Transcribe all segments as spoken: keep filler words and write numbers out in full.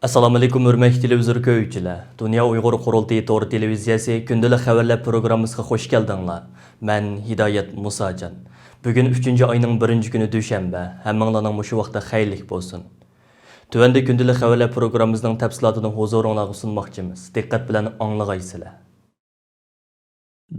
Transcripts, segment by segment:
ئەسسالامۇئەلەيكۇم، ھۆرمەتلىك تېلېۋىزور كۆرگۈچىلەر! دۇنيا ئۇيغۇر قۇرۇلتىيى تور تېلېۋىزىيەسى كۈندىلىك خەۋەرلەر پروگراممىسىغا خۇش كەلدىڭلار. مەن ھىدايەت مۇساجان. بۈگۈن ئۈچىنچى ئاينىڭ بىرىنچى كۈنى، دۈشەنبە. ھەممىڭلارنىڭ مۇشۇ ۋاقتى خەيرلىك بولسۇن. تۆۋەندە كۈندىلىك خەۋەرلەر پروگراممىمىزنىڭ تەپسىلاتىنى ھۇزۇرۇڭلارغا سۇنماقچىمىز. دىققەت بىلەن ئاڭلىغايسىلەر.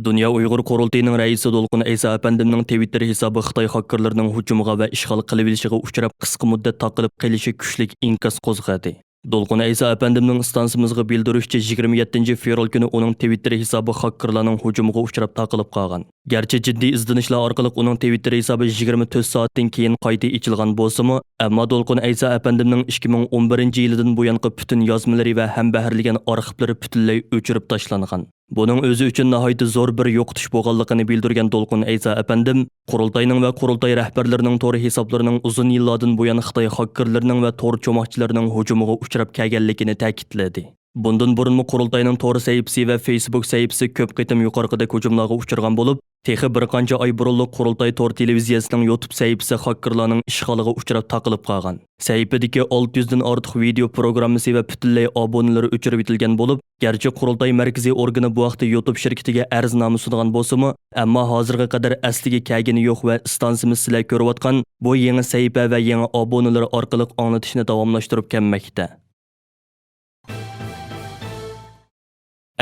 دۇنيا ئۇيغۇر قۇرۇلتىيىنىڭ رەئىسى دولقۇن ئەيسا ئەپەندىمنىڭ تىۋىتتېر ھېسابى خىتاي خاككېرلىرىنىڭ ھۇجۇمىغا ۋە ئىشغال قىلىۋېلىشىغا ئۇچراپ، قىسقا مۇددەت تاقىلىپ قېلىشى كۈچلۈك ئىنكاس قوزغىدى. دولقۇن ئەيسا ئەپەندىمنىڭ ئىستانسىمىزغا بىلدۈرۈشىچە، يىگىرمە يەتتىنچى فېۋرال كۈنى ئۇنىڭ تىۋىتتېر ھېسابى خاككېرلارنىڭ ھۇجۇمىغا ئۇچراپ تاقىلىپ قالغان. گەرچە جىددىي ئىزدىنىشلار ئارقىلىق ئۇنىڭ تىۋىتتېر ھېسابى يىگىرمە تۆت سائەتتىن كېيىن قايتا ئېچىلغان بولسىمۇ، ئەمما دولقۇن ئەيسا ئەپەندىمنىڭ ئىككى مىڭ ئون بىرىنچى يىلىدىن بۇيانقى پۈتۈن يازمىلىرى ۋە ھەمبەھىرلىگەن ئارخىپلىرى پۈتۈنلەي ئۆچۈرۈپ تاشلانغان. بۇنىڭ ئۆزى ئۈچۈن ناھايىتى زور بىر يوقىتىش بولغانلىقىنى بىلدۈرگەن دولقۇن ئەيسا ئەپەندىم، قۇرۇلتاينىڭ ۋە قۇرۇلتاي رەھبەرلىرىنىڭ تور ھېسابلىرىنىڭ ئۇزۇن يىللاردىن بۇيان خىتاي خاككېرلىرىنىڭ ۋە تور چوماقچىلىرىنىڭ ھۇجۇمىغا ئۇچراپ كەلگەنلىكىنى تەكىتلىدى. بۇندىن بۇرۇنمۇ قۇرۇلتاينىڭ تور سەھىپىسى ۋە فېيسبۇك سەھىپىسى كۆپ قېتىم يۇقىرىقىدەك ھۇجۇملارغا ئۇچرىغان بولۇپ، تېخى بىر قانچە ئاي بۇرۇنلا قۇرۇلتاي تور تېلېۋىزىيەسىنىڭ يۇتۇب سەھىپىسى خاككېرلارنىڭ ئىشغالىغا ئۇچراپ تاقىلىپ قالغان. سەھىپىدىكى ئالتە يۈزدىن ئارتۇق ۋىدېئو پروگراممىسى ۋە پۈتۈنلەي ئابونېلىرى ئۆچۈرۈۋېتىلگەن بولۇپ، گەرچە قۇرۇلتاي مەركىزىي ئورگىنى بۇ ھەقتە يۇتۇب شىركىتىگە ئەرزنامە سۇنغان بولسىمۇ، ئەمما ھازىرغا قەدەر ئەسلىگە كەلگىنى يوق ۋە ئىستانسىمىز سىلەر كۆرۈۋاتقان بۇ يېڭى سەھىپە ۋە يېڭى ئابونېلىرى ئارقىلىق ئاڭلىتىشنى داۋاملاشتۇرۇپ كەلمەكتە.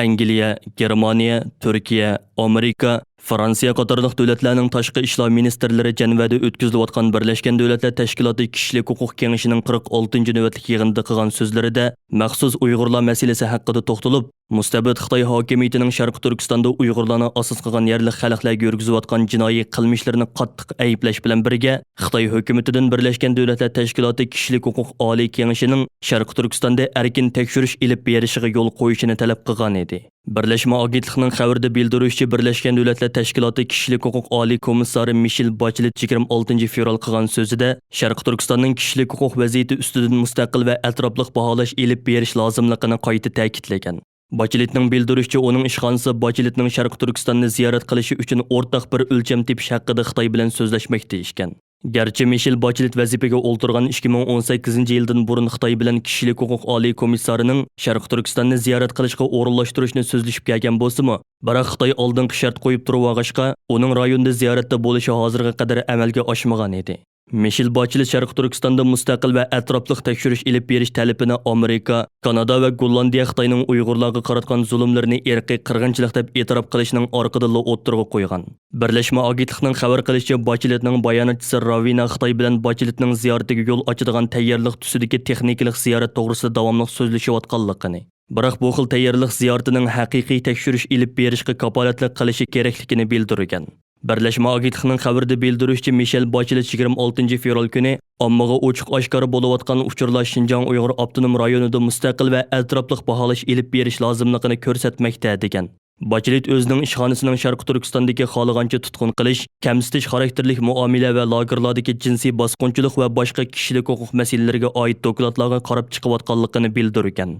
ئەنگلىيە، گېرمانىيە، تۈركىيە، ئامېرىكا، فرانسىيە قاتارلىق دۆلەتلەرنىڭ تاشقى ئىشلار مىنىستىرلىرى جەنۋەدە ئۆتكۈزۈلۈۋاتقان بىرلەشكەن دۆلەتلەر تەشكىلاتى كىشىلىك ھوقۇق كېڭىشىنىڭ قىرىق ئالتىنچى نۆۋەتلىك يىغىنىدا قىلغان سۆزلىرىدە مەخسۇس ئۇيغۇرلار مەسىلىسى ھەققىدە توختىلىپ، مۇستەبىت خىتاي ھاكىمىيىتىنىڭ شەرقىي تۈركىستاندا ئۇيغۇرلارنى ئاساس قىلغان يەرلىك خەلقلەرگە يۈرگۈزۈۋاتقان جىنايى قىلمىشلىرىنى قاتتىق ئەيىبلەش بىلەن بىرگە، خىتاي ھۆكۈمىتىدىن بىرلەشكەن دۆلەتلەر تەشكىلاتى كىشىلىك ھوقۇق ئالىي كېڭىشىنىڭ شەرقىي تۈركىستاندا ئەركىن تەكشۈرۈش ئېلىپ بېرىشىغا يول قويۇشىنى تەلەپ قىلغانىدى. بىرلەشمە ئاگېنتلىقىنىڭ خەۋىرىدە بىلدۈرۈشىچە، بىرلەشكەن دۆلەتلەر تەشكىلاتى كىشىلىك ھوقۇق ئالىي كومىسسارى مىشېل باچېلېت يىگىرمە ئالتىنچى فېۋرال قىلغان سۆزىدە، شەرقىي تۈركىستاننىڭ كىشىلىك ھوقۇق ۋەزىيىتى ئۈستىدىن مۇستەقىل ۋە ئەتراپلىق باھالاش ئېلىپ بېرىش لازىملىقىنى قايتا تەكىتلىگەن. باچېلېتنىڭ بىلدۈرۈشىچە، ئۇنىڭ ئىشخانىسى باچېلېتنىڭ شەرقىي تۈركىستاننى زىيارەت قىلىشى ئۈچۈن ئورتاق بىر ئۆلچەم تېپىش ھەققىدە خىتاي بىلەن سۆزلەشمەكتە ئىكەن. گەرچە مىشېل باچېلېت ۋەزىپىگە ئولتۇرغان ئىككى مىڭ ئون سەككىزىنچى يىلدىن بۇرۇن خىتاي بىلەن كىشىلىك ھوقۇق ئالىي كومىسسارىنىڭ شەرقىي تۈركىستاننى زىيارەت قىلىشقا ئورۇنلاشتۇرۇشنى سۆزلىشىپ كەلگەن بولسىمۇ، بىراق خىتاي ئالدىنقى شەرت قويۇپ تۇرۇۋالغاچقا، ئۇنىڭ رايوندا زىيارەتتە بولۇشى ھازىرغا قەدەر ئەمەلگە ئاشمىغان ئىدى. مىشېل باچېلېت شەرقىي تۈركىستاندا مۇستەقىل ۋە ئەتراپلىق تەكشۈرۈش ئېلىپ بېرىش تەلىپىنى ئامېرىكا، كانادا ۋە گوللاندىيە خىتاينىڭ ئۇيغۇرلارغا قاراتقان زۇلۇملىرىنى ئىرقىي قىرغىنچىلىق دەپ ئېتىراپ قىلىشىنىڭ ئارقىدىنلا ئوتتۇرىغا قويغان. بىرلەشمە ئاگېنتلىقىنىڭ خەۋەر قىلىشىچە، باچېلېتنىڭ باياناتچىسى راۋىنا خىتاي بىلەن باچېلېتنىڭ زىيارىتىگە يول ئاچىدىغان تەييارلىق تۈسىدىكى تېخنىكىلىق زىيارەت توغرىسىدا داۋاملىق سۆزلىشىۋاتقانلىقىنى، بىراق بۇ خىل تەييارلىق زىيارىتىنىڭ ھەقىقىي تەكشۈرۈش ئېلىپ بېرىشقا كاپالەتلىك قىلىشى كېرەكلىكىنى بىلدۈرگەن. بىرلەشمە ئاگېنتلىقىنىڭ خەۋىرىدە بىلدۈرۈشىچە، مىشېل باچېلېت يىگىرمە ئالتىنچى فېۋرال كۈنى ئاممىغا ئوچۇق ئاشكارا بولۇۋاتقان ئۇچۇرلار شىنجاڭ ئۇيغۇر ئاپتونوم رايونىدا مۇستەقىل ۋە ئەتراپلىق باھالاش ئېلىپ بېرىش لازىملىقىنى كۆرسەتمەكتە، دېگەن. باچېلېت ئۆزىنىڭ ئىشخانىسىنىڭ شەرقىي تۈركىستاندىكى خالىغانچە تۇتقۇن قىلىش، كەمسىتىش خاراكتېرلىك مۇئامىلە ۋە لاگېرلاردىكى جىنسىي باسقۇنچىلىق ۋە باشقا كىشىلىك ھوقۇق مەسىلىلىرىگە ئائىت دوكلاتلارغا قاراپ چىقىۋاتقانلىقىنى بىلدۈرگەن.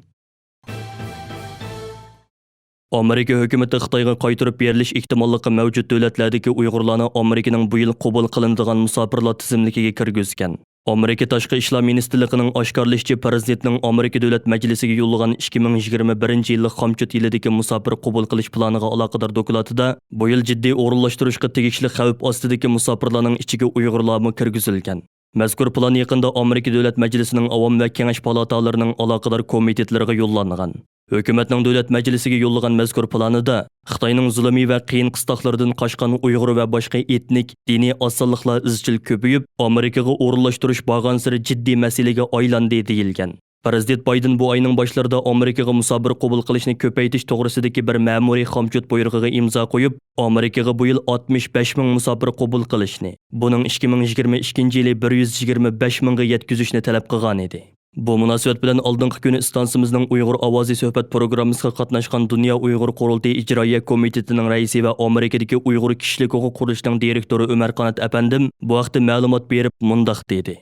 ئامېرىكا ھۆكۈمىتى خىتايغا قايتۇرۇپ بېرىلىش ئېھتىماللىقى مەۋجۇت دۆلەتلەردىكى ئۇيغۇرلارنى ئامېرىكىنىڭ بۇ يىل قوبۇل قىلىنىدىغان مۇساپىرلار تىزىملىكىگە كىرگۈزگەن. ئامېرىكا تاشقى ئىشلار مىنىستىرلىقىنىڭ ئاشكارىلىشىچە، پىرېزىدېنتنىڭ ئامېرىكا دۆلەت مەجلىسىگە يوللىغان ئىككى مىڭ يىگىرمە بىرىنچى يىللىق خامچوت يىلىدىكى مۇساپىر قوبۇل قىلىش پىلانىغا ئالاقىدار دوكلاتىدا، بۇ يىل جىددىي ئورۇنلاشتۇرۇشقا تېگىشلىك خەۋپ ئاستىدىكى مۇساپىرلارنىڭ ئىچىگە ئۇيغۇرلارمۇ كىرگۈزۈلگەن. مەزكۇر پىلان يېقىندا ئامېرىكا دۆلەت مەجلىسىنىڭ ئاۋام ۋە كېڭەش پالاتالىرىنىڭ ئالاقىدار كومىتېتلىرىغا يوللانغان. ھۆكۈمەتنىڭ دۆلەت مەجلىسىگە يوللىغان مەزكۇر پىلانىدا، خىتاينىڭ زۇلۇمى ۋە قىيىن قىستاقلىرىدىن قاچقان ئۇيغۇر ۋە باشقا ئېتنىك، دىنىي ئاز سانلىقلار ئىزچىل كۆپىيىپ، ئامېرىكىغا ئورۇنلاشتۇرۇش بارغانسېرى جىددىي مەسىلىگە ئايلاندى، دېيىلگەن. پىرېزىدېنت بايدېن بۇ ئاينىڭ باشلىرىدا ئامېرىكىغا مۇساپىر قوبۇل قىلىشنى كۆپەيتىش توغرىسىدىكى بىر مەمۇرىي خامچوت بۇيرۇقىغا ئىمزا قويۇپ، ئامېرىكىغا بۇ يىل ئاتمىش بەش مىڭ مۇساپىر قوبۇل قىلىشنى، بۇنىڭ ئىككى مىڭ يىگىرمە ئىككىنچى يىلى بىر يۈز يىگىرمە بەش مىڭغا يەتكۈزۈشنى تەلەپ قىلغانىدى. بۇ مۇناسىۋەت بىلەن ئالدىنقى كۈنى ئىستانسىمىزنىڭ ئۇيغۇر ئاۋازى سۆھبەت پروگراممىسىغا قاتناشقان دۇنيا ئۇيغۇر قۇرۇلتىيى ئىجرائىيە كومىتېتىنىڭ رەئىسى ۋە ئامېرىكىدىكى ئۇيغۇر كىشىلىك ھوقۇق قۇرۇلۇشىنىڭ دىرېكتورى ئۆمەر قانات ئەپەندىم بۇ ھەقتە مەلۇمات بېرىپ مۇنداق دېدى.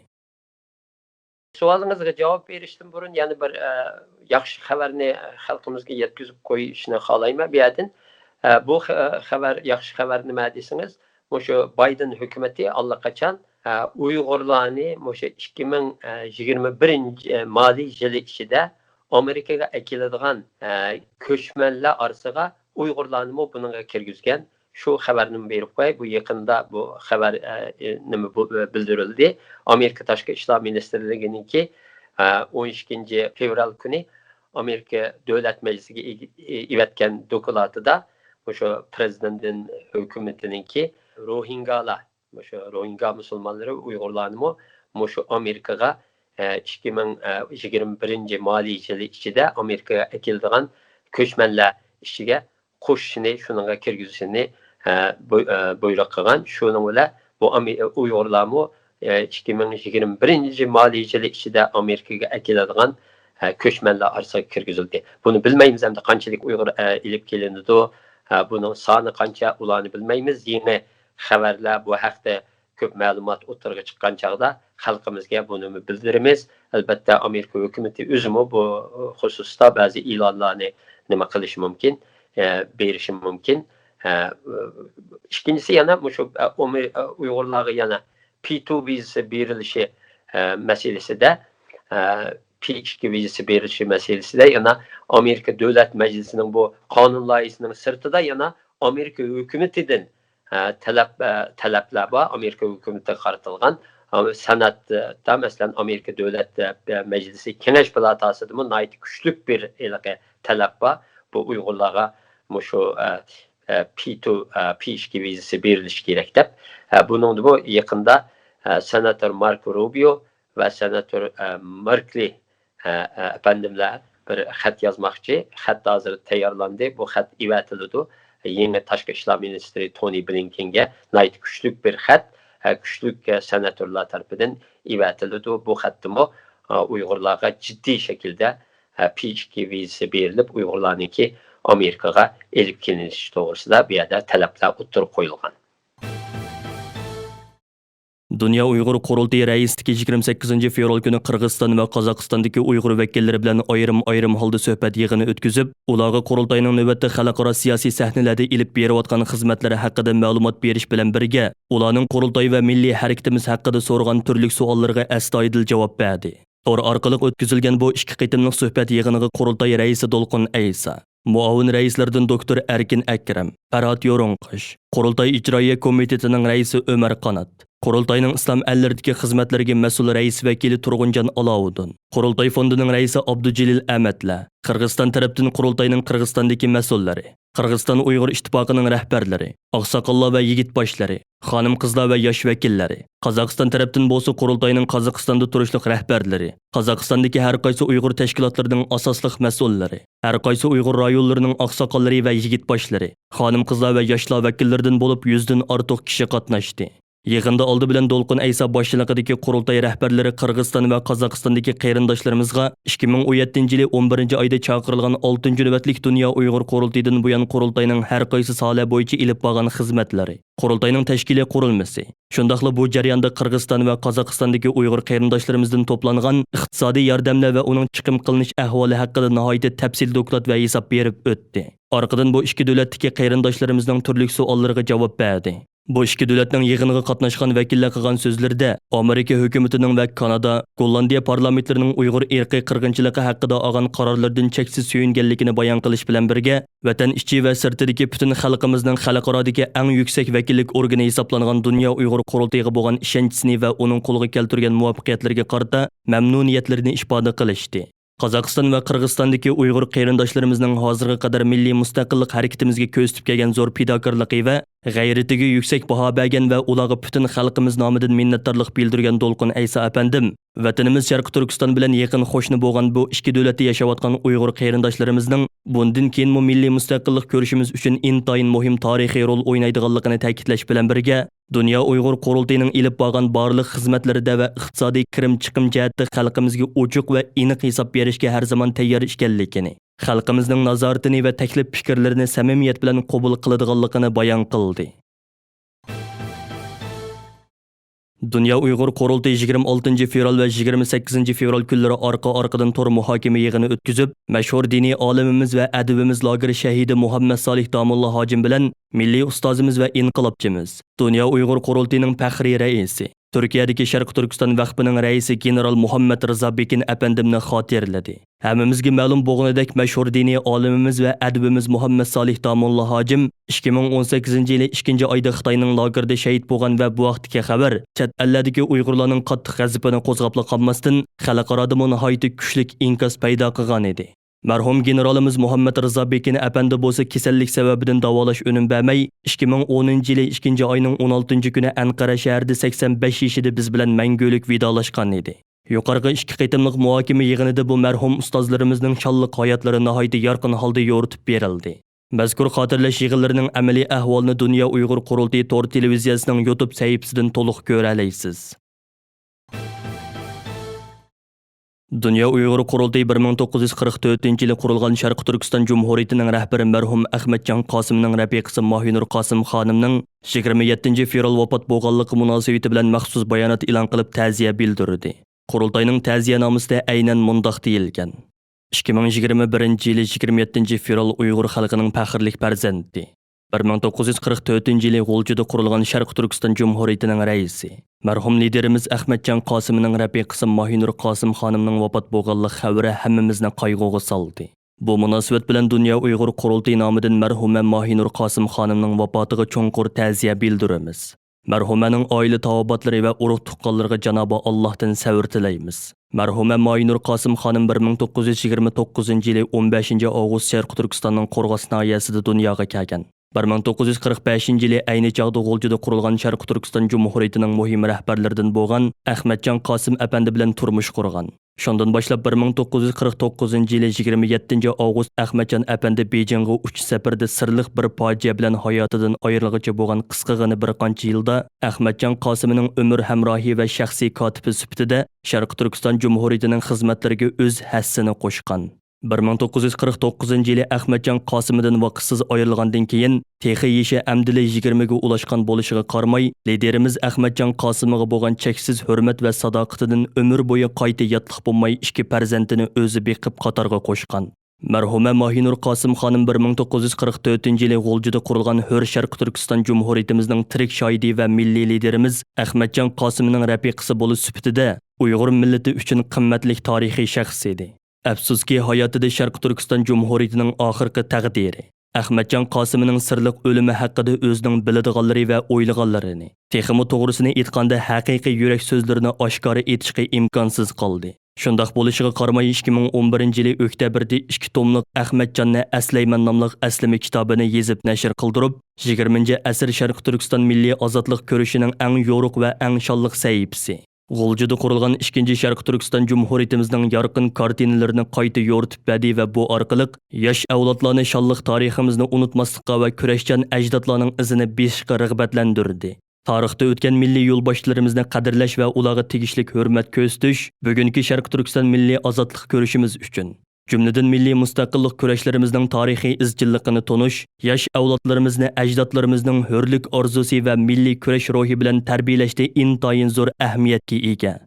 سوئالىڭىزغا جاۋاب بېرىشتىن بۇرۇن يەنە بىر، ئە، ياخشى خەۋەرنى خەلقىمىزگە يەتكۈزۈپ قويۇشنى خالايمەن بۇ يەردىن. ئە، بۇ خە-، خەۋەر، ياخشى خەۋەر نېمە دېسىڭىز، مۇشۇ بايدېن ھۆكۈمىتى ئاللىقاچان ئە، ئۇيغۇرلارنى مۇشۇ ئىككى مىڭ يىگىرمە بىرىنچى مالىي يىلى ئىچىدە ئامېرىكىغا ئەكېلىدىغان، ئە، كۆچمەنلەر ئارىسىغا ئۇيغۇرلارنىمۇ بۇنىڭغا كىرگۈزگەن. شۇ خەۋەرنىمۇ بېرىپ قوياي. بۇ يېقىندا بۇ خەۋەر، ئە، نېمە بۇ، بىلدۈرۈلدى. ئامېرىكا تاشقى ئىشلار مىنىستىرلىكىنىڭكى، ئە، ئون ئىككىنچى فېۋرال كۈنى ئامېرىكا دۆلەت مەجلىسىگە ئىگ-، ئېۋەتكەن دوكلاتىدا مۇشۇ پرېزىدېنت ھۆكۈمىتىنىڭكى روھىنگالار، مۇشۇ روھىنگا مۇسۇلمانلىرى، ئۇيغۇرلارنىمۇ مۇشۇ ئامېرىكىغا، ئە، ئىككى مىڭ يىگىرمە بىرىنچى مالىي يىلى ئىچىدە ئامېرىكىغا ئەكېلىدىغان كۆچمەنلەر ئىچىگە قوشۇشنى، شۇنىڭغا كىرگۈزۈشىنى، ئە، بۇ-، ئە، بۇيرۇق قىلغان. شۇنىڭ بىلەن بۇ ئامې-، ئۇيغۇرلارمۇ، ئە، ئىككى مىڭ يىگىرمە بىرىنچى مالىي يىلى ئىچىدە ئامېرىكىغا ئەكېلىدىغان، ئە، كۆچمەنلەر ئارىسىغا كىرگۈزۈلدى. بۇنى بىلمەيمىز ئەمدى قانچىلىك ئۇيغۇر، ئە، ئېلىپ كېلىنىدۇ، ئە، بۇنىڭ سانى قانچە، ئۇلارنى بىلمەيمىز. يېڭى خەۋەرلەر بۇ ھەقتە كۆپ مەلۇمات ئوتتۇرىغا چىققان چاغدا خەلقىمىزگە بۇنىمۇ بىلدۈرىمىز. ئەلبەتتە، ئامېرىكا ھۆكۈمىتى ئۆزىمۇ بۇ خۇسۇستا بەزى ئېلانلارنى نېمە قىلىشى مۇمكىن، ئە، بېرىشى مۇمكىن. ئە، ئىككىنچىسى يەنە مۇشۇ، ئە، ئۇيغۇرلارغا يەنە پى تو ۋىزىسى بېرىلىشى، ئە، مەسىلىسىدە، ئە، پى ئىككى ۋىزىسى بېرىلىشى مەسىلىسىدە يەنە ئامېرىكا دۆلەت مەجلىسىنىڭ بۇ قانۇن لايىھىسىنىڭ سىرتىدا يەنە ئامېرىكا ھۆكۈمىتىدىن، ئە، تەلەپ، ئە، تەلەپلەر بار. ئامېرىكا ھۆكۈمىتىگە قارىتىلغان، ئە، سېناتتا، مەسىلەن، ئامېرىكا دۆلەت، ئە، مەجلىسى كېڭەش پالاتاسىدىمۇ ناھايىتى كۈچلۈك بىر ھېلىقى تەلەپ بار. بۇ ئۇيغۇرلارغا مۇشۇ، ئە، ئە، پى تو، ئە، پى ئىككى ۋىزىسى بېرىلىشى كېرەك دەپ. ئە، بۇنىڭدىمۇ يېقىندا، ئە، سېناتور ماركو روبىيو ۋە سېناتور، ئە، ماركلى، ئە، ئە، ئەپەندىملەر بىر خەت يازماقچى. خەت ھازىر تەييارلاندى. بۇ خەت ئېۋەتىلىدۇ يېڭى تاشقى ئىشلار مىنىستىرى تونى بلىنكېنگە. ناھايىتى كۈچلۈك بىر خەت. ئە، كۈچلۈك، ئە، سېناتورلار تەرىپىدىن ئېۋەتىلىدۇ. بۇ خەتتىمۇ، ئە، ئۇيغۇرلارغا جىددىي شەكىلدە، ئە، پى ئىككى ۋىزىسى بېرىلىپ، ئۇيغۇرلارنىڭكى ئامېرىكىغا ئېلىپ كېلىنىشى توغرىسىدا بۇ يەردە تەلەپلەر ئوتتۇرىغا قويۇلغان. دۇنيا ئۇيغۇر قۇرۇلتىيى رەئىسلىكى يىگىرمە سەككىزىنچى فېۋرال كۈنى قىرغىزىستان ۋە قازاقىستاندىكى ئۇيغۇر ۋەكىللىرى بىلەن ئايرىم-ئايرىم ھالدا سۆھبەت يىغىنى ئۆتكۈزۈپ، ئۇلارغا قۇرۇلتاينىڭ نۆۋەتتە خەلقئارا سىياسىي سەھنىلەردە ئېلىپ بېرىۋاتقان خىزمەتلىرى ھەققىدە مەلۇمات بېرىش بىلەن بىرگە، ئۇلارنىڭ قۇرۇلتاي ۋە مىللىي ھەرىكىتىمىز ھەققىدە سورىغان تۈرلۈك سوئاللىرىغا ئەستايىدىل جاۋاب بەردى. تور ئارقىلىق ئۆتكۈزۈلگەن بۇ ئىككى قېتىملىق سۆھبەت يىغىنىغا قۇرۇلتاي رەئىسى دولقۇن ئەيسا، مۇئاۋىن رەئىسلەردىن دوكتور ئەركىن ئەكرەم، پەرھات يورۇڭقاش، قۇرۇلتاي ئىجرائىيە كومىتېتىنىڭ رەئىسى ئۆمەر قانات، قۇرۇلتاينىڭ ئىسلام ئەللىرىدىكى خىزمەتلىرىگە مەسئۇل رەئىس ۋەكىلى تۇرغۇنجان ئالاۋۇدۇن، قۇرۇلتاي فوندىنىڭ رەئىسى ئابدۇجېلىل ئەمەتلەر، قىرغىزىستان تەرەپتىن قۇرۇلتاينىڭ قىرغىزىستاندىكى مەسئۇللىرى، قىرغىزىستان ئۇيغۇر ئىتتىپاقىنىڭ رەھبەرلىرى، ئاقساقاللار ۋە يىگىت باشلىرى، خانىم-قىزلار ۋە ياش ۋەكىللىرى، قازاقىستان تەرەپتىن بولسا قۇرۇلتاينىڭ قازاقىستاندا تۇرۇشلۇق رەھبەرلىرى، قازاقىستاندىكى ھەر قايسى ئۇيغۇر تەشكىلاتلىرىنىڭ ئاساسلىق مەسئۇللىرى، ھەر قايسى ئۇيغۇر رايونلىرىنىڭ ئاقساقاللىرى ۋە يىگىت باشلىرى، خانىم-قىزلار ۋە ياشلار ۋەكىللىرىدىن بولۇپ يۈزدىن ئارتۇق كىشى قاتناشتى. يىغىندا ئالدى بىلەن دولقۇن ئەيسا باشچىلىقىدىكى قۇرۇلتاي رەھبەرلىرى قىرغىزىستان ۋە قازاقىستاندىكى قېرىنداشلىرىمىزغا ئىككى مىڭ ئون يەتتىنچى يىلى ئون بىرىنچى ئايدا چاقىرىلغان ئالتىنچى نۆۋەتلىك دۇنيا ئۇيغۇر قۇرۇلتىيىدىن بۇيان قۇرۇلتاينىڭ ھەر قايسى ساھەلەر بويىچە ئېلىپ بارغان خىزمەتلىرى، قۇرۇلتاينىڭ تەشكىلىي قۇرۇلمىسى، شۇنداقلا بۇ جەرياندا قىرغىزىستان ۋە قازاقىستاندىكى ئۇيغۇر قېرىنداشلىرىمىزدىن توپلانغان ئىقتىسادىي ياردەملەر ۋە ئۇنىڭ چىقىم قىلىنىش ئەھۋالى ھەققىدە ناھايىتى تەپسىلىي دوكلات ۋە ھېساب بېرىپ ئۆتتى. ئارقىدىن بۇ ئىككى دۆلەتتىكى قېرىنداشلىرىمىزنىڭ تۈرلۈك سوئاللىرىغا جاۋاب بەردى. بۇ ئىككى دۆلەتنىڭ يىغىنغا قاتناشقان ۋەكىللەر قىلغان سۆزلىرىدە، ئامېرىكا ھۆكۈمىتىنىڭ ۋە كانادا، گوللاندىيە پارلامېنتلىرىنىڭ ئۇيغۇر ئىرقىي قىرغىنچىلىقى ھەققىدە ئالغان قارارلىرىدىن چەكسىز سۆيۈنگەنلىكىنى بايان قىلىش بىلەن بىرگە، ۋەتەن ئىچى ۋە سىرتىدىكى پۈتۈن خەلقىمىزنىڭ خەلقئارادىكى ئەڭ يۈكسەك ۋەكىللىك ئورگىنى ھېسابلانغان دۇنيا ئۇيغۇر قۇرۇلتىيىغا بولغان ئىشەنچىسىنى ۋە ئۇنىڭ قولغا كەلتۈرگەن مۇۋەپپەقىيەتلىرىگە قارىتا مەمنۇنىيەتلىرىنى ئىپادە قىلىشتى. قازاقىستان ۋە قىرغىزىستاندىكى ئۇيغۇر قېرىنداشلىرىمىزنىڭ ھازىرغا قەدەر مىللىي مۇستەقىللىق ھەرىكىتىمىزگە كۆرسىتىپ كەلگەن زور پىداكارلىقى ۋە غەيرىتىگە يۈكسەك باھا بەرگەن ۋە ئۇلارغا پۈتۈن خەلقىمىز نامىدىن مىننەتدارلىق بىلدۈرگەن دولقۇن ئەيسا ئەپەندىم، ۋەتىنىمىز شەرقىي تۈركىستان بىلەن يېقىن قوشنا بولغان بۇ ئىككى دۆلەتتە ياشاۋاتقان ئۇيغۇر قېرىنداشلىرىمىزنىڭ بۇندىن كېيىنمۇ مىللىي مۇستەقىللىق كۈرىشىمىز ئۈچۈن ئىنتايىن مۇھىم تارىخىي رول ئوينايدىغانلىقىنى تەكىتلەش بىلەن بىرگە، دۇنيا ئۇيغۇر قۇرۇلتىيىنىڭ ئېلىپ بارغان بارلىق خىزمەتلىرىدە ۋە ئىقتىسادىي كىرىم چىقىم جەھەتتە خەلقىمىزگە ئوچۇق ۋە ئېنىق ھېساب بېرىشكە ھەر زامان تەييار ئىكەنلىكىنى، خەلقىمىزنىڭ نازارىتىنى ۋە تەكلىپ پىكىرلىرىنى سەمىمىيەت بىلەن قوبۇل قىلىدىغانلىقىنى بايان قىلدى. دۇنيا ئۇيغۇر قۇرۇلتىيى يىگىرمە ئالتىنچى فېۋرال ۋە يىگىرمە سەككىزىنچى فېۋرال كۈنلىرى ئارقا-ئارقىدىن تور مۇھاكىمە يىغىنى ئۆتكۈزۈپ، مەشھۇر دىنىي ئالىمىمىز ۋە ئەدىبىمىز لاگېر شەھىدى مۇھەممەد سالىھ داموللا ھاجىم بىلەن مىللىي ئۇستازىمىز ۋە ئىنقىلابچىمىز، دۇنيا ئۇيغۇر قۇرۇلتىيىنىڭ پەخرىي رەئىسى، تۈركىيەدىكى شەرقىي تۈركىستان ۋەقپىنىڭ رەئىسى گېنېرال مۇھەممەد رىزا بېكىن ئەپەندىمنى خاتىرىلىدى. ھەممىمىزگە مەلۇم بولغىنىدەك، مەشھۇر دىنىي ئالىمىمىز ۋە ئەدىبىمىز مۇھەممەد سالىھ داموللا ھاجىم ئىككى مىڭ ئون سەككىزىنچى يىلى ئىككىنچى ئايدا خىتاينىڭ لاگېرىدا شېھىت بولغان ۋە بۇ ھەقتىكى خەۋەر چەت ئەللەردىكى ئۇيغۇرلارنىڭ قاتتىق غەزىپىنى قوزغاپلا قالماستىن، خەلقئارادىمۇ ناھايىتى كۈچلۈك ئىنكاس پەيدا قىلغان ئىدى. مەرھۇم گېنېرالىمىز مۇھەممەد رىزا بېكىن ئەپەندى بولسا كېسەللىك سەۋەبىدىن داۋالاش ئۈنۈم بەرمەي، ئىككى مىڭ ئونىنچى يىلى ئىككىنچى ئاينىڭ ئون ئالتىنچى كۈنى ئەنقەرە شەھىرىدە سەكسەن بەش يېشىدا بىز بىلەن مەڭگۈلۈك ۋىدالاشقان ئىدى. يۇقىرىقى ئىككى قېتىملىق مۇھاكىمە يىغىنىدا بۇ مەرھۇم ئۇستازلىرىمىزنىڭ شانلىق ھاياتلىرى ناھايىتى يارقىن ھالدا يورۇتۇپ بېرىلدى. مەزكۇر خاتىرىلەش يىغىنلىرىنىڭ ئەمەلىي ئەھۋالىنى دۇنيا ئۇيغۇر قۇرۇلتىيى تور تېلېۋىزىيەسىنىڭ يۇتۇب سەھىپىسىدىن تولۇق كۆرەلەيسىز. دۇنيا ئۇيغۇر قۇرۇلتىيى بىر مىڭ توققۇز يۈز قىرىق تۆتىنچى يىلى قۇرۇلغان شەرقىي تۈركىستان جۇمھۇرىيىتىنىڭ رەھبىرى مەرھۇم ئەخمەتجان قاسىمنىڭ رەپىقىسى ماھىنۇر قاسىم خانىمنىڭ يىگىرمە يەتتىنچى فېۋرال ۋاپات بولغانلىقى مۇناسىۋىتى بىلەن مەخسۇس بايانات ئېلان قىلىپ تەزىيە بىلدۈردى. قۇرۇلتاينىڭ تەزىيەنامىسىدە ئەينەن مۇنداق دېيىلگەن: ئىككى مىڭ يىگىرمە بىرىنچى يىلى يىگىرمە يەتتىنچى فېۋرال ئۇيغۇر خەلقىنىڭ پەخىرلىك پەرزەنتى، بىر مىڭ توققۇز يۈز قىرىق تۆتىنچى يىلى غۇلجىدا قۇرۇلغان شەرقىي تۈركىستان جۇمھۇرىيىتىنىڭ رەئىسى، مەرھۇم لىدېرىمىز ئەخمەتجان قاسىمنىڭ رەپىقىسى ماھىنۇر قاسىم خانىمنىڭ ۋاپات بولغانلىق خەۋىرى ھەممىمىزنى قايغۇغا سالدى. بۇ مۇناسىۋەت بىلەن دۇنيا ئۇيغۇر قۇرۇلتىيى نامىدىن مەرھۇمە ماھىنۇر قاسىم خانىمنىڭ ۋاپاتىغا چوڭقۇر تەزىيە بىلدۈرىمىز. مەرھۇمەنىڭ ئائىلە تاۋابىئاتلىرى ۋە ئۇرۇق-تۇغقانلىرىغا جانابى ئاللاھتىن سەۋر تىلەيمىز. مەرھۇمە ماھىنۇر قاسىم خانىم بىر مىڭ توققۇز يۈز يىگىرمە توققۇزىنچى يىلى ئون بەشىنچى ئاۋغۇست شەرقىي تۈركىستاننىڭ قورغاس ناھىيەسىدە دۇنياغا كەلگەن. بىر مىڭ توققۇز يۈز قىرىق بەشىنچى يىلى ئەينى چاغدا غۇلجىدا قۇرۇلغان شەرقىي تۈركىستان جۇمھۇرىيىتىنىڭ مۇھىم رەھبەرلىرىدىن بولغان ئەخمەتجان قاسىم ئەپەندى بىلەن تۇرمۇش قۇرغان. شۇندىن باشلاپ بىر مىڭ توققۇز يۈز قىرىق توققۇزىنچى يىلى يىگىرمە يەتتىنچى ئاۋغۇست ئەخمەتجان ئەپەندى بېيجىڭغا ئۇچۇش سەپىرىدە سىرلىق بىر پاجىئە بىلەن ھاياتىدىن ئايرىلغىچە بولغان قىسقىغىنە بىر قانچە يىلدا ئەخمەتجان قاسىمنىڭ ئۆمۈر ھەمراھى ۋە شەخسىي كاتىپى سۈپىتىدە شەرقىي تۈركىستان جۇمھۇرىيىتىنىڭ خىزمەتلىرىگە ئۆز ھەسسىنى قوشقان. بىر مىڭ توققۇز يۈز قىرىق توققۇزىنچى يىلى ئەخمەتجان قاسىمىدىن ۋاقىتسىز ئايرىلغاندىن كېيىن، تېخى يېشى ئەمدىلا يىگىرمىگە ئۇلاشقان بولۇشىغا قارىماي، لىدېرىمىز ئەخمەتجان قاسىمىغا بولغان چەكسىز ھۆرمەت ۋە ساداقىتىدىن ئۆمۈر بويى قايتا ياتلىق بولماي ئىككى پەرزەنتىنى ئۆزى بېقىپ قاتارغا قوشقان. مەرھۇمە ماھىنۇر قاسىم خانىم بىر مىڭ توققۇز يۈز قىرىق تۆتىنچى يىلى غۇلجىدا قۇرۇلغان ھۆر شەرقىي تۈركىستان جۇمھۇرىيىتىمىزنىڭ تىرىك شاھىدى ۋە مىللىي لىدېرىمىز ئەخمەتجان قاسىمنىڭ رەپىقىسى بولۇش سۈپىتىدە ئۇيغۇر مىللىتى ئۈچۈن قىممەتلىك تارىخىي شەخس ئىدى. ئەپسۇسكى، ھاياتىدا شەرقىي تۈركىستان جۇمھۇرىيىتىنىڭ ئاخىرقى تەقدىرى، ئەخمەتجان قاسىمنىڭ سىرلىق ئۆلۈمى ھەققىدە ئۆزىنىڭ بىلىدىغانلىرى ۋە ئويلىغانلىرىنى، تېخىمۇ توغرىسىنى ئېيتقاندا، ھەقىقىي يۈرەك سۆزلىرىنى ئاشكارا ئېيتىشقا ئىمكانسىز قالدى. شۇنداق بولۇشىغا قارىماي، ئىككى مىڭ ئون بىرىنچى يىلى ئۆكتەبىردە ئىككى توملۇق ئەخمەتجاننى ئەسلەيمەن ناملىق ئەسلىمە كىتابىنى يېزىپ نەشر قىلدۇرۇپ، يىگىرمىنچى ئەسىر شەرقىي تۈركىستان مىللىي ئازادلىق كۈرىشىنىڭ ئەڭ يورۇق ۋە ئەڭ شانلىق سەھىپىسى، غۇلجىدا قۇرۇلغان ئىككىنچى شەرقىي تۈركىستان جۇمھۇرىيىتىمىزنىڭ يارقىن كارتىنىلىرىنى قايتا يورۇتۇپ بەردى ۋە بۇ ئارقىلىق ياش ئەۋلادلارنى شانلىق تارىخىمىزنى ئۇنتۇماسلىققا ۋە كۈرەشچان ئەجدادلارنىڭ ئىزىنى بېسىشقا رىغبەتلەندۈردى. تارىختا ئۆتكەن مىللىي يولباشچىلىرىمىزنى قەدىرلەش ۋە ئۇلارغا تېگىشلىك ھۆرمەت كۆرسىتىش بۈگۈنكى شەرقىي تۈركىستان مىللىي ئازادلىق كۈرىشىمىز ئۈچۈن، جۈملىدىن مىللىي مۇستەقىللىق كۈرەشلىرىمىزنىڭ تارىخىي ئىزچىللىقىنى تونۇش، ياش ئەۋلادلىرىمىزنى ئەجدادلىرىمىزنىڭ ھۆرلۈك ئارزۇسى ۋە مىللىي كۈرەش روھى بىلەن تەربىيەلەشتە ئىنتايىن زور ئەھمىيەتكە ئىگە.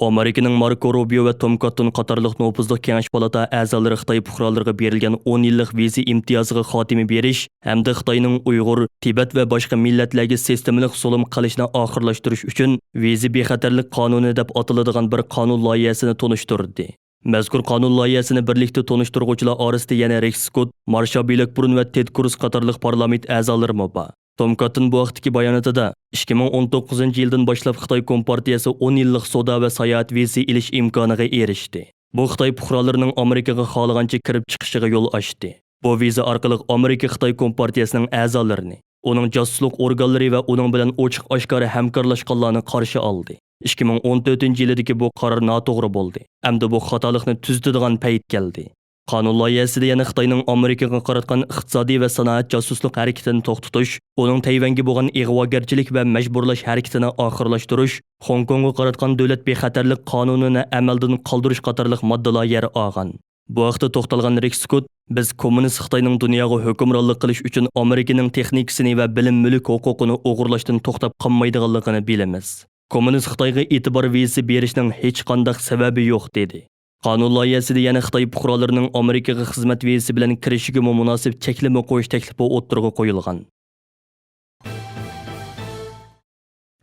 ئامېرىكىنىڭ ماركو روبىيو ۋە توم كاتتون قاتارلىق نوپۇزلۇق كېڭەش پالاتا ئەزالىرى خىتاي پۇقرالىرىغا بېرىلگەن ئون يىللىق ۋىزا ئىمتىيازىغا خاتىمە بېرىش ھەمدە خىتاينىڭ ئۇيغۇر، تىبەت ۋە باشقا مىللەتلەرگە سىستېمىلىق زۇلۇم قىلىشىنى ئاخىرلاشتۇرۇش ئۈچۈن ۋىزا بىخەتەرلىك قانۇنى دەپ ئاتىلىدىغان بىر قانۇن لايىھەسىنى تونۇشتۇردى. مەزكۇر قانۇن لايىھەسىنى بىرلىكتە تونۇشتۇرغۇچىلار ئارىسىدا يەنە رىك سكوت، مارشا بىلەكبۇرۇن ۋە تېد كروز قاتارلىق پارلامېنت ئەزالىرىمۇ بار. توم كاتتون بۇ ھەقتىكى باياناتىدا، ئىككى مىڭ ئون توققۇزىنچى يىلدىن باشلاپ خىتاي كومپارتىيەسى ئون يىللىق سودا ۋە ساياھەت ۋىزىسى ئېلىش ئىمكانىغا ئېرىشتى. بۇ خىتاي پۇقرالىرىنىڭ ئامېرىكىغا خالىغانچە كىرىپ چىقىشىغا يول ئاچتى. بۇ ۋىزا ئارقىلىق ئامېرىكا خىتاي كومپارتىيەسىنىڭ ئەزالىرىنى، ئۇنىڭ جاسۇسلۇق ئورگانلىرى ۋە ئۇنىڭ بىلەن ئوچۇق-ئاشكارا ھەمكارلاشقانلارنى قارشى ئالدى. ئىككى مىڭ ئون تۆتىنچى يىلىدىكى بۇ قارار ناتوغرا بولدى. ئەمدى بۇ خاتالىقنى تۈزىتىدىغان پەيت كەلدى. قانۇن لايىھەسىدە يەنە خىتاينىڭ ئامېرىكىغا قاراتقان ئىقتىسادىي ۋە سانائەت جاسۇسلۇق ھەرىكىتىنى توختىتىش، ئۇنىڭ تەيۋەنگە بولغان ئىغۋاگەرچىلىك ۋە مەجبۇرلاش ھەرىكىتىنى ئاخىرلاشتۇرۇش، خوڭكوڭغا قاراتقان دۆلەت بىخەتەرلىك قانۇنىنى ئەمەلدىن قالدۇرۇش قاتارلىق ماددىلار يەر ئالغان. بۇ ھەقتە توختالغان رىك سكوت، بىز كوممۇنىست خىتاينىڭ دۇنياغا ھۆكۈمرانلىق قىلىش ئۈچۈن ئامېرىكىنىڭ تېخنىكىسىنى ۋە بىلىم مۈلۈك ھوقۇقىنى ئوغرىلاشتىن توختاپ قالمايدىغانلىقىنى بىلىمىز. كوممۇنىست خىتايغا ئېتىبار ۋىزىسى بېرىشنىڭ ھېچقانداق سەۋەبى يوق، دېدى. قانۇن لايىھەسىدە يەنە خىتاي پۇقرالىرىنىڭ ئامېرىكىغا خىزمەت ۋىزىسى بىلەن كىرىشىگىمۇ مۇناسىپ چەكلىمە قويۇش تەكلىپى ئوتتۇرىغا قويۇلغان.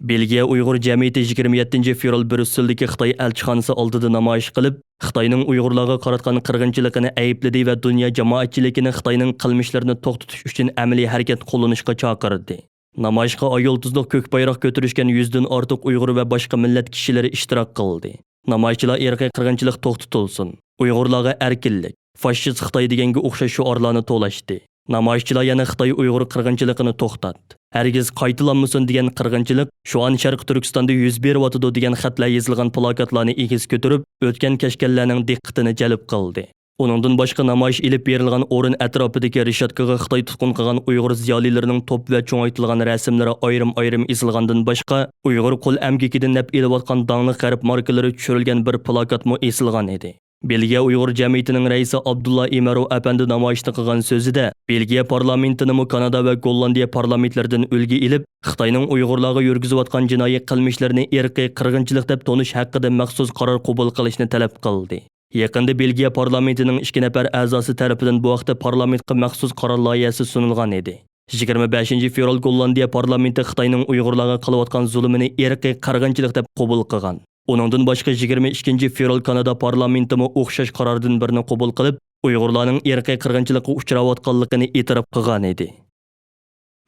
بېلگىيە ئۇيغۇر جەمئىيىتى يىگىرمە يەتتىنچى فېۋرال بريۇسسېلدىكى خىتاي ئەلچىخانىسى ئالدىدا نامايىش قىلىپ، خىتاينىڭ ئۇيغۇرلارغا قاراتقان قىرغىنچىلىقىنى ئەيىبلىدى ۋە دۇنيا جامائەتچىلىكىنى خىتاينىڭ قىلمىشلىرىنى توختىتىش ئۈچۈن ئەمەلىي ھەرىكەت قوللىنىشقا چاقىردى. نامايىشقا ئاي يۇلتۇزلۇق كۆك بايراق كۆتۈرۈشكەن يۈزدىن ئارتۇق ئۇيغۇر ۋە باشقا مىللەت كىشىلىرى ئىشتىراك قىلدى. نامايىشچىلار ئىرقىي قىرغىنچىلىق توختىتىلسۇن، ئۇيغۇرلارغا ئەركىنلىك، فاشىست خىتاي دېگەنگە ئوخشاش شوئارلارنى توۋلاشتى. نامايىشچىلار يەنە خىتاي ئۇيغۇر قىرغىنچىلىقىنى توختات، ھەرگىز قايتىلانمىسۇن دېگەن قىرغىنچىلىق شۇئان شەرقىي تۈركىستاندا يۈز بېرىۋاتىدۇ دېگەن خەتلەر يېزىلغان پلاكاتلارنى ئېگىز كۆتۈرۈپ، ئۆتكەن كەچكەنلەرنىڭ دىققىتىنى جەلپ قىلدى. ئۇنىڭدىن باشقا، نامايىش ئېلىپ بېرىلغان ئورۇن ئەتراپىدىكى رېشاتكىغا خىتاي تۇتقۇن قىلغان ئۇيغۇر زىيالىيلىرىنىڭ توپ ۋە چوڭايتىلغان رەسىملىرى ئايرىم-ئايرىم ئېسىلغاندىن باشقا، ئۇيغۇر قول ئەمگىكىدىن نەپ ئېلىۋاتقان داڭلىق غەرب ماركىلىرى چۈشۈرۈلگەن بىر پلاكاتمۇ ئېسىلغان ئىدى. بېلگىيە ئۇيغۇر جەمئىيىتىنىڭ رەئىسى ئابدۇللا ئىمەروۋ ئەپەندى نامايىشتا قىلغان سۆزىدە، بېلگىيە پارلامېنتىنىمۇ كانادا ۋە گوللاندىيە پارلامېنتلىرىدىن ئۈلگە ئېلىپ، خىتاينىڭ ئۇيغۇرلارغا يۈرگۈزۈۋاتقان جىنايى قىلمىشلىرىنى ئىرقىي قىرغىنچىلىق دەپ تونۇش ھەققىدە مەخسۇس قارار قوبۇل قىلىشنى تەلەپ قىلدى. يېقىندا بېلگىيە پارلامېنتىنىڭ ئىككى نەپەر ئەزاسى تەرىپىدىن بۇ ھەقتە پارلامېنتقا مەخسۇس قارار لايىھەسى سۇنۇلغان ئىدى. يىگىرمە بەشىنچى فېۋرال گوللاندىيە پارلامېنتى خىتاينىڭ ئۇيغۇرلارغا قىلىۋاتقان زۇلۇمىنى ئىرقىي قىرغىنچىلىق دەپ قوبۇل قىلغان. ئۇنىڭدىن باشقا، يىگىرمە ئىككىنچى فېۋرال كانادا پارلامېنتىمۇ ئوخشاش قاراردىن بىرنى قوبۇل قىلىپ، ئۇيغۇرلارنىڭ ئىرقىي قىرغىنچىلىققا ئۇچراۋاتقانلىقىنى ئېتىراپ قىلغان ئىدى.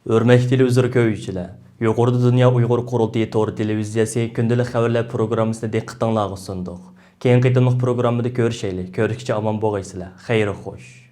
ھۆرمەتلىك تېلېۋىزور كۆرگۈچىلەر، يۇقىرىدا دۇنيا ئۇيغۇر قۇرۇلتىيى تور تېلېۋىزىيەسى كۈندىلىك خەۋەرلەر پروگراممىسىنى دىققىتىڭلارغا سۇندۇق. كېيىنكى قېتىملىق پروگراممىدا كۆرۈشەيلى. كۆرۈشكىچە ئامان بولغايسىلەر. خەير خوش.